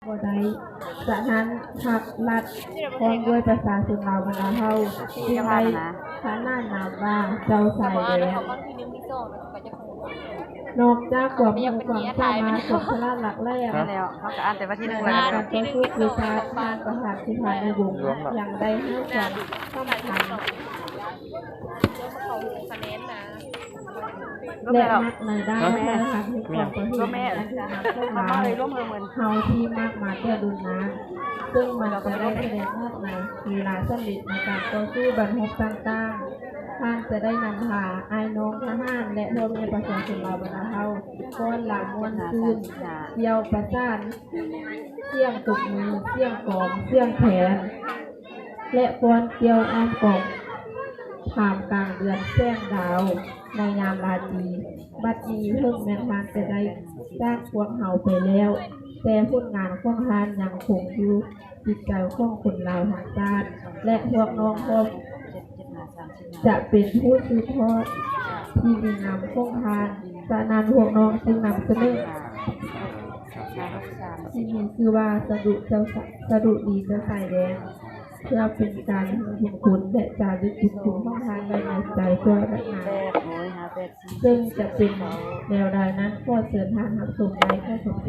ບໍ່ໄດ້. ສະນັ້ນ ພັກລັດ ພ້ອມດ້ວຍປະຊາຊົນລາວບັນດາເຜົ່າ ຈຶ່ງໄດ້ຂະໜານນາມວ່າ ເຈົ້າຊາຍແດນ. ນອກຈາກຄວາມຮູ້ຄວາມສາມາດ ຄວາມສະຫຼາດຫຼັກແຫຼມ ແລ້ວເຮົາກໍອ່ານແຕ່ວັນທີໜຶ່ງແລ້ວ ໃນການຕໍ່ສູ້ ຄືທ່ານປະທານສຸພານຸວົງ ຍັງໄດ້ໃຫ້ຄວາມສຳຄັນ ແລະ ມັກໃນດ້ານວັດທະນະທຳ ແລະ ຄວາມປະເພນີອັນດີງາມຂອງລາວເຮົາ ທີ່ມັກມາແຕ່ດົນນານ, ເຊິ່ງມັນຈະໄດ້ສະແດງອອກໃນເວລາສຳເລັດໃນການຕໍ່ສູ້ບັນຮົບຕ່າງໆ. ທ່ານຈະໄດ້ນຳພາອ້າຍນ້ອງທະຫານ ແລະ ພໍ່ແມ່ປະຊາຊົນລາວບັນດາເຜົ່າ ຟ້ອນລຳມ່ວນຊື່ນ, ກ່ຽວປະສານ, ສຽງຕົບມື, ສຽງກອງ, ສຽງແຄນ ແລະ ຟ້ອນກ່ຽວອ້ອມກອງ ທ່າມກາງເດືອນແສງດາວໃນຍາມລາຕີ. ບັດນີ້ເຖິງແມ່ນທ່ານຈະໄດ້ຈາກພວກເຮົາໄປແລ້ວ, ແຕ່ຜົນງານຂອງທ່ານຍັງຄົງຢູ່ຈິດໃຈຂອງຄົນລາວທັງຊາດ ແລະ ພວກນ້ອງພ້ອມຈະເປັນຜູ້ສືບທອດທີ່ດີງາມຂອງທ່ານ. ສະນັ້ນ ພວກນ້ອງຈຶ່ງນຳສະເໜີ ທີ່ມີຊື່ວ່າ ສະດຸເຈົ້າ ສະດຸດີເຈົ້າຊາຍແດນ ເພື່ອເປັນການເຮັດບຸນຄຸນ ແລະ ຈາລຶກບຸນຄຸນຂອງທ່ານໄວ້ໃນໃຈຊົ່ວນານ. ເຊິ່ງຈະເປັນແນວໃດນັ້ນ ຂໍເຊີນທ່ານຮັບຊົມໄດ້. ຂໍຂອບໃຈ.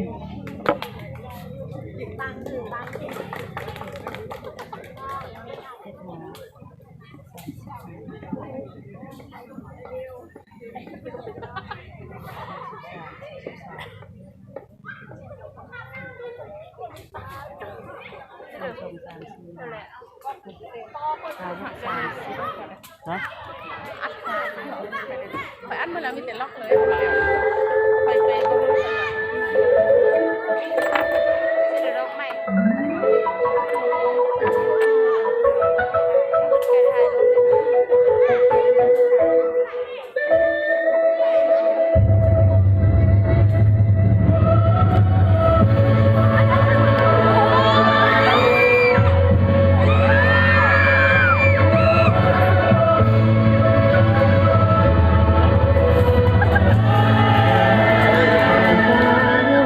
ຮະ? ຂ້ອຍອັດໝົດແລ້ວ ມີແຕ່ລັອກເລີຍ. ຂ້ອຍໄປເບິ່ງ ຊິໄດ້ດອກໄມ້.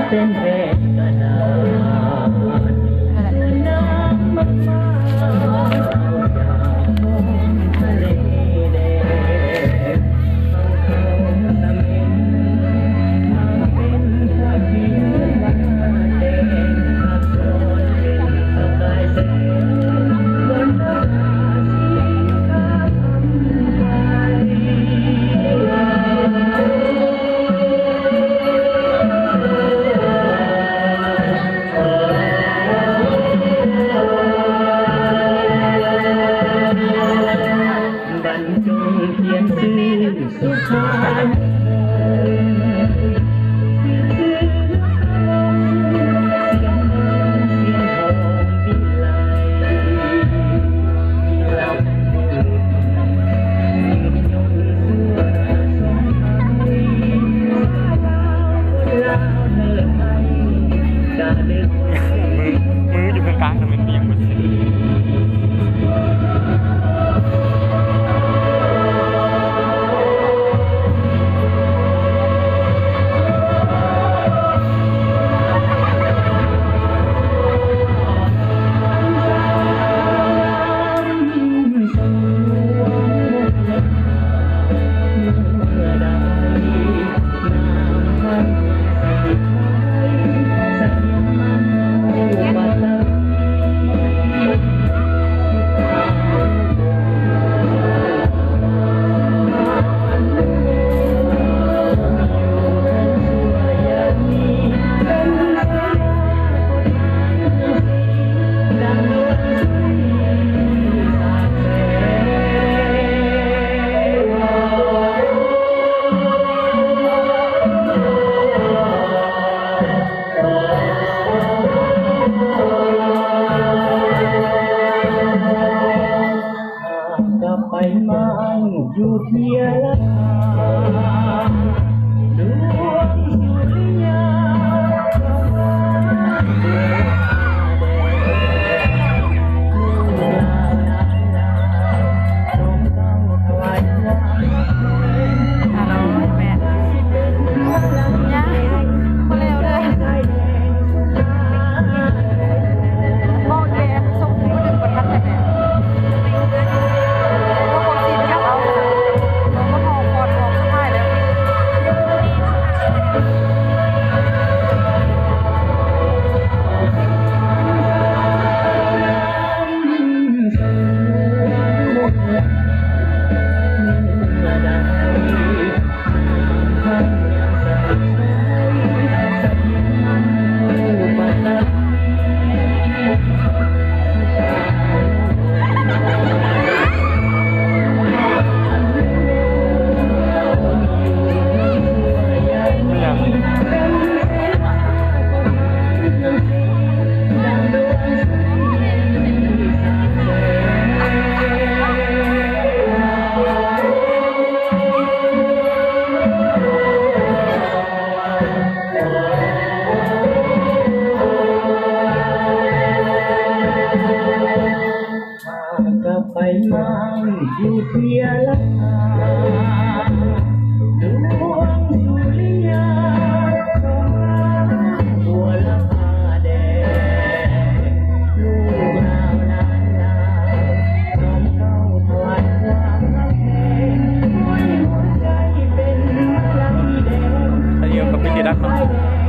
ເປັນແຮງກະດານ ເດີນທາງມາຈາກຫົວທະເລແດງ. ບັນຈົງຂຽນຊື່ສຸພານຸວົງ ສຽງເມືອງ ສຽງທອງວິໄລ ລຳລຸດ ຍືນຍົງຊົ່ວສອງພັນປີ ຊາວລາວຄົນລາວເລີດໄພ ຈາລຶກ ມື ມືຢູ່ກາງໆ ນະ ແມ່ນຫຍັງບໍ່? ກັບໄປມາຢູ່ເທຍລະທາດ ຫຼວງສຸລິຍາ ຮາໂລ ແມ່ນ ຍັງບໍ່ແລ້ວເລີຍ. ເພຍລະຫາດວງສຸລິຍາ ສ່ອງລາງບົວລະພາແດງ ລູກລາວຫຼານນາງ ນ້ອມເຂົ້າຖວາຍຄວາມຮັກແພງ ຫ້ອຍຫົວໃຈເປັນມາໄລແດງ ສະເດວກັບພິທີລັດເນາະ.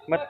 ໝົດ